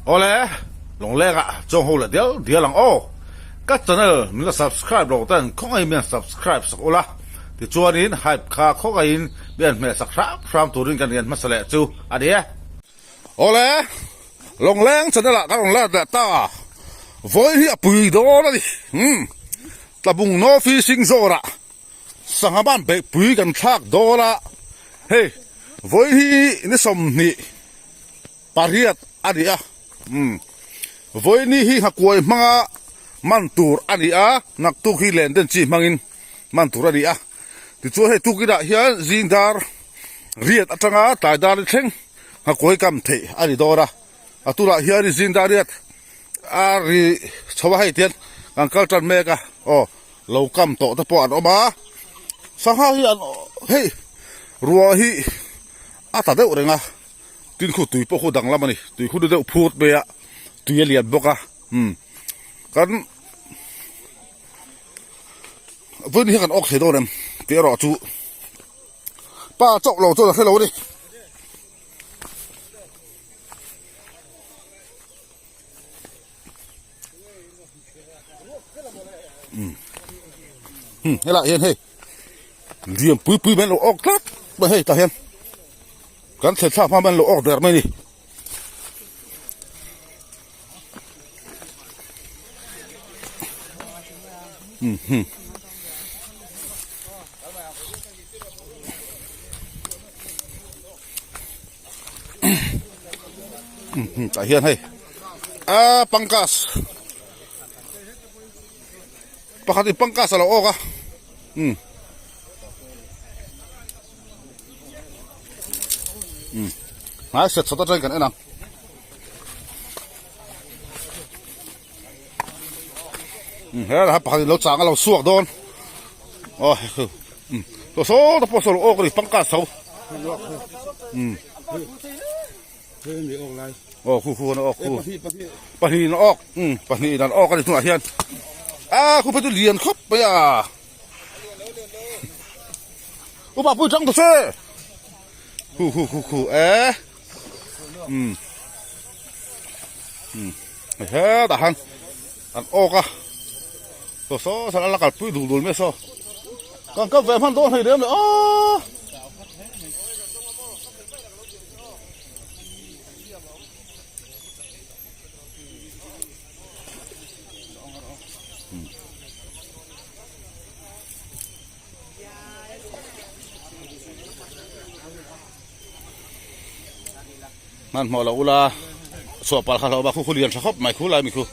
Awle, Lawngleng ah chuang ho leh dial dial ang aw. Ka channel min la subscribe lo ten khawngaihin min han subscribe sak ula, tichuanin hype kha khawngaihin min han hmeh sak hram hram turin kan rian hmasa leh chu a ni e. Awle, Lawngleng channel ah ka rawn let leh ta, vawi hi a pui dawn a ni. Umm, Tlabung No Fishing Zone ah Sangha ban beihpui kan thlak dawn a, hei vawi hi ni 28 a ni a, umm vawi ni hi nghakuai hmanga man tur a ni a, naktuk hi len den chi hmangin man tur a ni a, tichuan hei tukinah hian zing dar riat atanga tlai dar ni thleng nghakuai kam theih a ni dawn a, a tunah hian zing dar riat a ri chho a hei tian kan kal tan mek a, aw. Lo kam tawh te pawh an awm a, sangha hi an hei ruah hi a ta deuh reng a, tin khu tui pawh khu danglam a ni, tui khu deuh phut mai a, tui a lian bawk a, umm kan vawiin hi kan awk thei dawn em tih erawh chu pa chauh lo chuan a hre lo a ni. Helai hian hei lian pui pui mai an lo awk tlat mai hei tah hian kan thlen thlak hma mai an lo awk der mai a ni. Tah hian hei a pangkas pakhat in pangkas a lo awk a um um hnai set sawt atangin kan en ang um helai pakhat in lo chang a lo suak dawn aw um saw saw te pawh saw lo awk a ni pangkas tho um. Aw khu khu an awk khu pahnih an awk um pahnih an awk a ni hnungah hian a khu phei chu lian khawp mai a upa pui tang ta che khu khu khu khu e um um hetah han an awk a saw saw saw an la kalpui dul dul mai saw kan kap ve hman dawn hei lem le aw. Hmanhmawh loh ula chhuah palh kha hlauh a khu khu lian tha khawp mai khu lai mi khu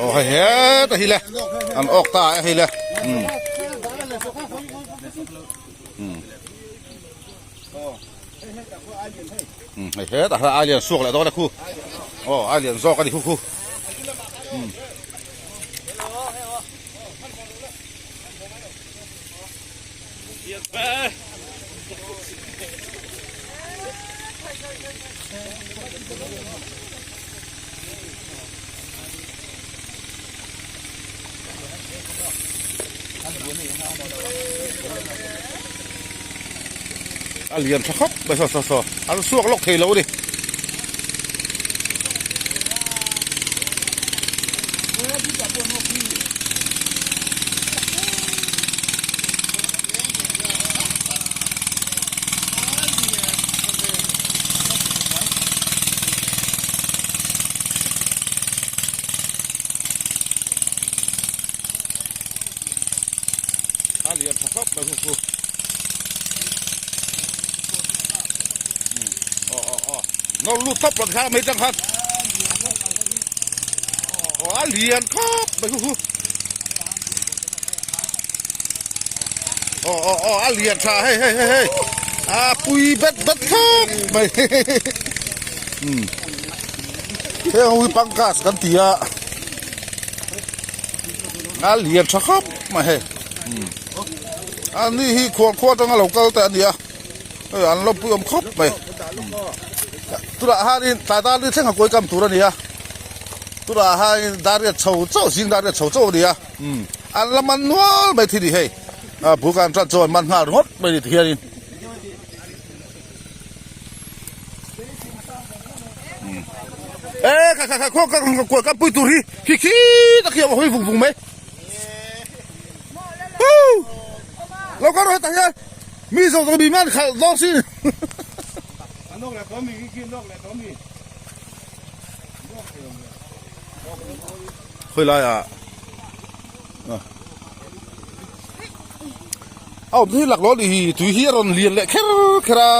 aw hei heta hi le an awk ta a hei le Hei hetah hian ai lian suak leh dawn a khu aw ai lian zawk a ni khu khu A lian tha khawp mai saw saw saw an suak lawk thei lo a ni. A lian tha khawp mai hu hu. Aw aw aw. Nawr lut tawp lo kha mai tang khan. Aw a lian khawp mai hu hu. Aw aw aw a lian tha hei hei hei hei. A pui bet bet khawp mai. Heng ho hi pangkas kan ti a. A lian tha khawp mai hei a ni hi khual khua atanga lo kal te a ni a hei an lawmpui awm khawp mai tunah hianin tlai dar ni thleng a kawi kam tur a ni a tunah hianin dar riat chho chauh zing dar riat chho chauh a ni a an la man nual mai thil hi hei a bul kan tan chuan man nghal ringawt mai a ni ti hianin. E kha kha kha khaw ka kual ka pui tur hi khi khi tak hi a hawi vung vung mai. Lo ka rawh hetah hian mi zawng zawng mi man khalh zawng sin. Khawi lai ah a awm hi lak lo ni hi tui hi a rawn lian leh kher kher a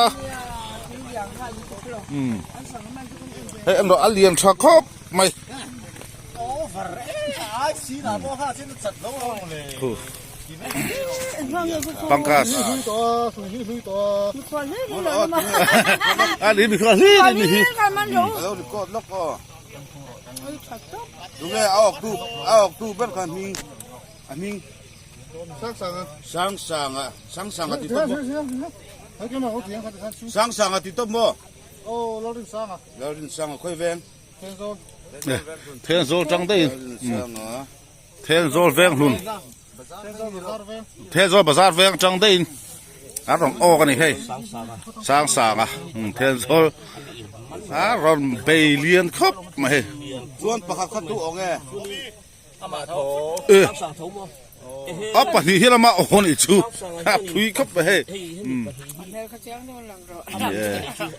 hei an rawh a lian tha khawp mai Pangkas a ni mikhual hi ni hi Tunge a awk tu a awk tu ber kha hming a hming sang sang a sang sang a ti tawp maw sang sang a ti tawp maw Lalrinsanga khawi veng Thenzawl tang daih Thenzawl veng hlun Thenzawl bazar veng tang daih a rawn awk a ni hei sang sang a Thenzawl a rawn bei lian khawp mai hei chuan pakhat kha duh awng e a pahnih hi lama aw ni chu a phui khawp mai hei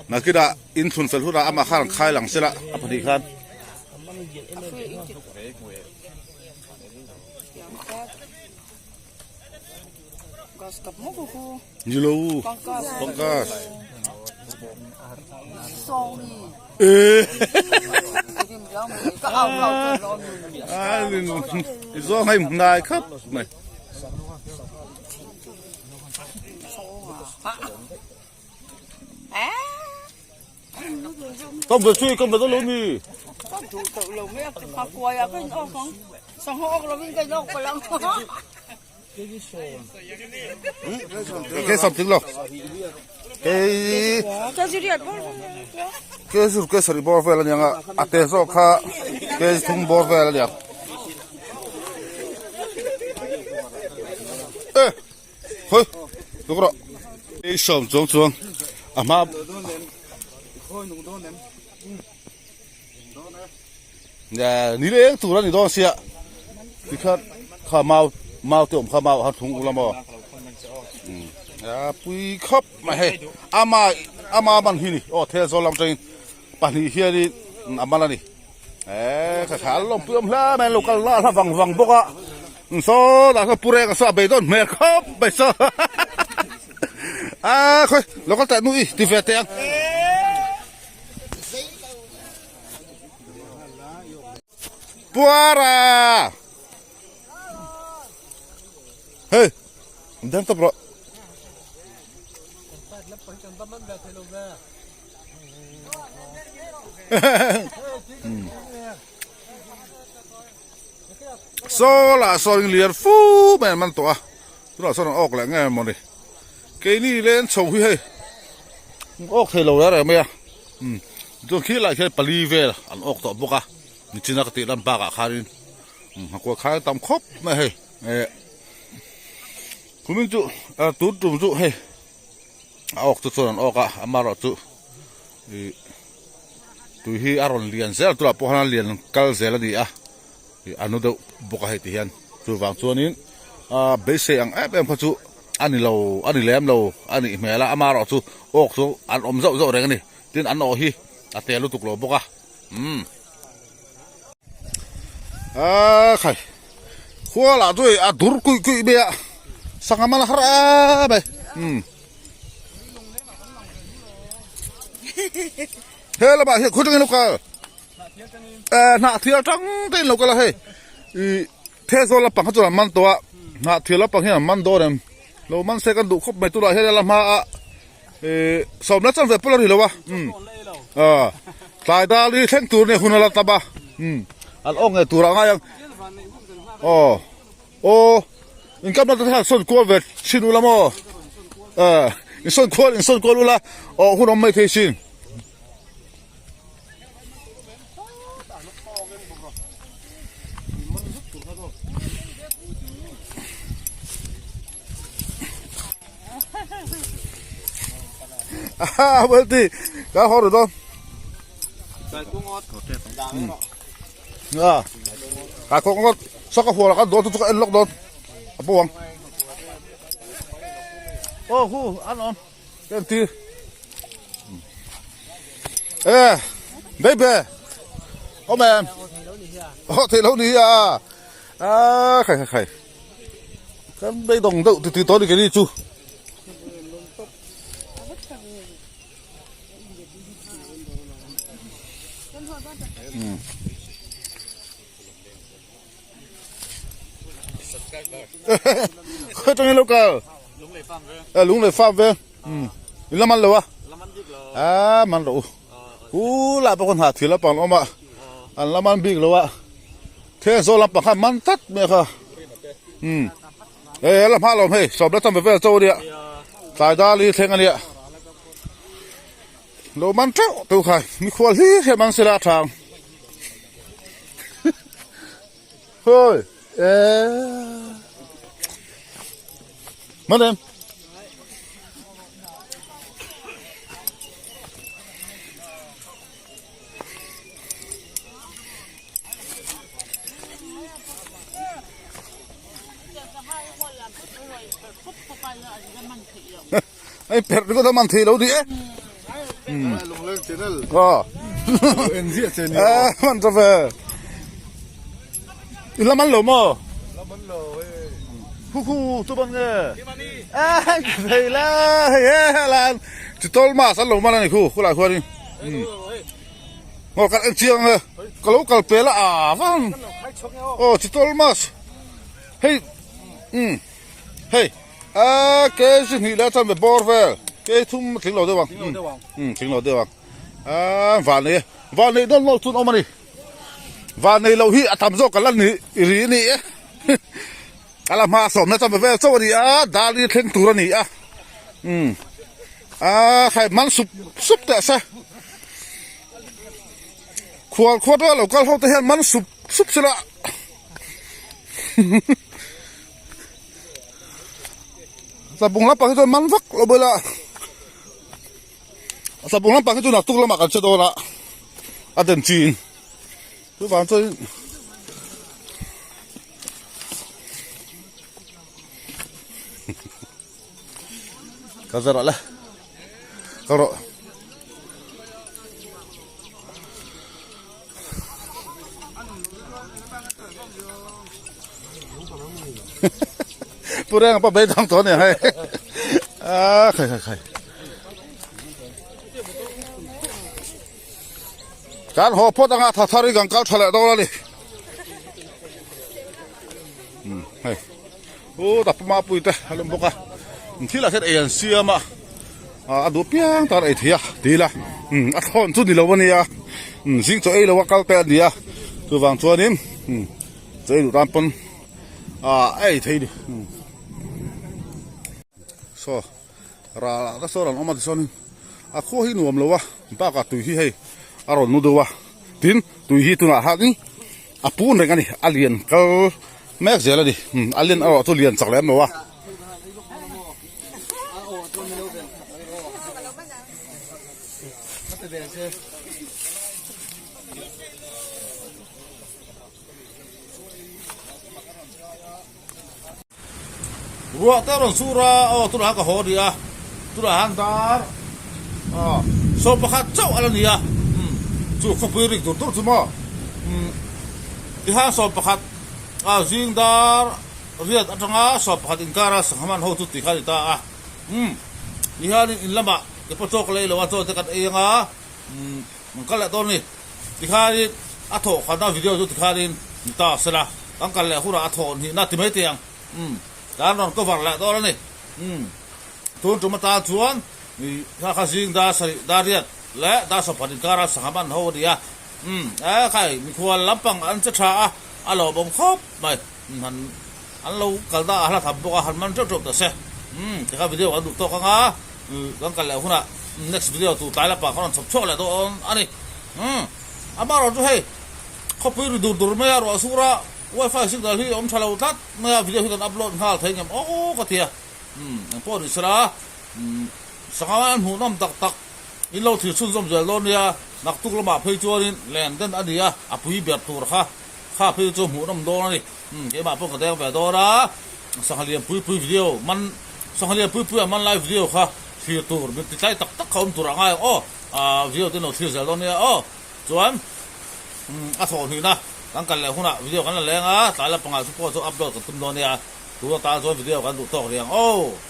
nakinah Inchhun fel hunah amah khan an khai lang sela a pahnih khan. Ni lo Pankaj. Eh. A zawng hei hnai khap mai. Kom ve chui kom ve lo ni. Ke sab ting lo. Ke ke sur ke sari bor vel aniang a a te zawk kha ke thum bor vel aniang. Eh Hoi tuk rawh. Ei sawm chuang chuang a hma ni leng tur a ni dawn sia tikhan kha mau mau te awm kha mau a thung ula maw a pui khawp mai hei ama ama man hi ni aw thel zawl lam tangin pahnih hianin a man a ni. Eee ka thla lawm pui awm hle mai lo kal la hla vang vang bawk a saw dah saw pu reng a saw a beidawn hmel khawp mai saw a khawi lo kal teh nui ti ve teh ang. Puara hei dang tawp rawh. Saw lah saw in lian fu mai an man tawh a tunah sawn an awk leh nge mawni keini len chho hi hei awk thei lo reng reng mai a chuan khi lai khian pali vel an awk tawh bawk a nichina ka tih lam bakah khanin nghakuai khai a tam khawp mai hei eh kumin chu tun tum chu hei. A awk chu chuan an awk a amaherawhchu ih tui hi a rawn lian zel tunah pawh hian a lian kal zel a ni a ih a nu deuh bawk a hei ti hian chuvang chuanin ah beisei ang em em kha chu a ni lo a ni lem lo a nih hmel a amaherawhchu awk chu an awm zauh zauh reng a ni tin an awh hi a tel lutuk lo bawk a umm ah khai khua lah chu a dur kuih kuih mai a sangha man a har em mai umm he lamah hian khaw tangin lo kal eh hnah thial tang te in lo kal a hei ih thehzawl lampang kha chuan an man tawh a hnah thial lampang hian an man dawn em lo man se kan duh khawp mai tunah hian a la hma a. Ih sawmna chuan ve pawlh a ri lo a umm ah tlai dal hi thleng tur nia hun a la tam a umm an awk ngei tur ah ngai ang aw aw inkamna te khan sawn kual ve thin ula maw eh insawn kual insawn kual ula aw hun awm mai thei sin. Aha, welti, ka hor do. A kai khawk ngawt sak a hual ah khan dawn chu chu ka en lawk dawn a bo ang aw hu an awm ka en tir e baby awm em aw theih lo ni a a khai khai khai kan beidawng deuh ti ti tawh a ni keini chu. Khoi tangin lo kal lung lei farm ve in la man lo a a man ro u la pawh khan ha thil a pang awm a an la man bik lo a then zawl lampang khan man tlat mai kha E la hma lo hei sawm la cham vel cho ania tlai dal hi thleng ania lo man teuh teuh khai mikhual hi hriat mang sela a thang hoi e man em Ai perh ringawt a man thei lo ni e. Man ta ve. I la man lo maw? Khu khu tu ban nge? Ai thei la hei he lan. Chi tol mas an lo man a ni khu khulai khuanin. Ngaw kal en chiang e ka lo kal pel a a vang aw chi tol mas hei um hei a ke chi hnih leh chuan be bawr vel ke thum a tling lo deuh ang um tling lo deuh ang a van nei van nei dawn lawk chuan awm a ni van nei loh hi a tam zawk ka la ni ri a ni e a la hma sawmna chuan be vel chauh a ni a dal hi thleng tur a ni a um. A khai man sup sup teh se khual khuat rual lo kal ho te hian man sup sup sila tlabung lampang hi chuan man vak lo bawih la tlabung lampang hi chu naktuk lamah kan che dawn a a den chin chuvang chuan Ka zar le ka rawh Pu Reng pa beidang tawh ania hei a khai khai khai kan haw phawt anga tha thar hi kan kal tha leh dawn a ni hei. Aw ta puma pui te a lawm bawk a thil ah hian ei an siam a a duh piang tan ei thei a ti ila a thlawn chu ni lo a nia zing chaw ei lo a kal te a ni a chuvang chuanin chaw ei duh tan pawn a ei thei a ni saw ral ah te sawn an awm a tichuanin a khua hi nuam lo a bakah tui hi hei a rawn nu deuh a tin tui hi tunah hianin a pun reng a ni a lian kal. Mek zel a ni. A len erawh chu lian chak lem lo a. Ruah te a rawn sur a, aw tunah ka haw a ni a, tunah han dar 11 chauh a la ni a, chu khawpui rik dur dur chu maw tihian 11. A zing dar riat atanga 11 inkara sangha man ho chu tih kha a ni ta a. Umm ni hianin in lamah ke pawh chaw ka lei lo a, chaw te kan ei anga umm kan kal leh dawn a ni. Tikhanin a thawh khatna video chu tikhanin ni ta sela kan kal leh hunah a thawh hnihna ti mai teh ang. Umm kan rawn cover leh dawn a ni. Umm tun tum atan chuan kha kha zing dar sarih dar riat leh dar 11 inkara sangha man ho a ni a. Umm e khai mikhual lampang an che tha a. A lawmawm khawp mai. Han an lo kal na a hla tham bawk a, han man teuh teuh ta se. Umm tikha video kan duh tawk anga kan kal leh hunah next video tur tlai lamah kan rawn chhawp chhuak leh dawn a ni. Umm amaherawh chu hei khawpui ri dur dur mai a ruah sur a wifi signal hi awm tha lo tlat mai a video hi kan upload nghal thei ngem aw ka ti a. Umm engpawh ni sela umm sangha an hmuhnawm tak tak in lo thlir chhunzawm zel dawn nia. Naktuk lamah phei chuanin len den a ni a, a pui ber tur kha kha phei chu hmuhnawm dawn a ni. Umm keimah pawh ka deng ve dawn a, sangha lian pui pui video man sangha lian pui pui a man lai video kha thlir tur min ti tlai tak tak kha awm tur a ngai ang aw, ah video te lo thlir zel dawn nia aw. Chuan umm a thawh hnihna kan kal leh hunah video kan la leng a, tlai lampangah chu pawh chu upload kan tum dawn nia, tun atan chuan video kan duh tawk rih ang aw.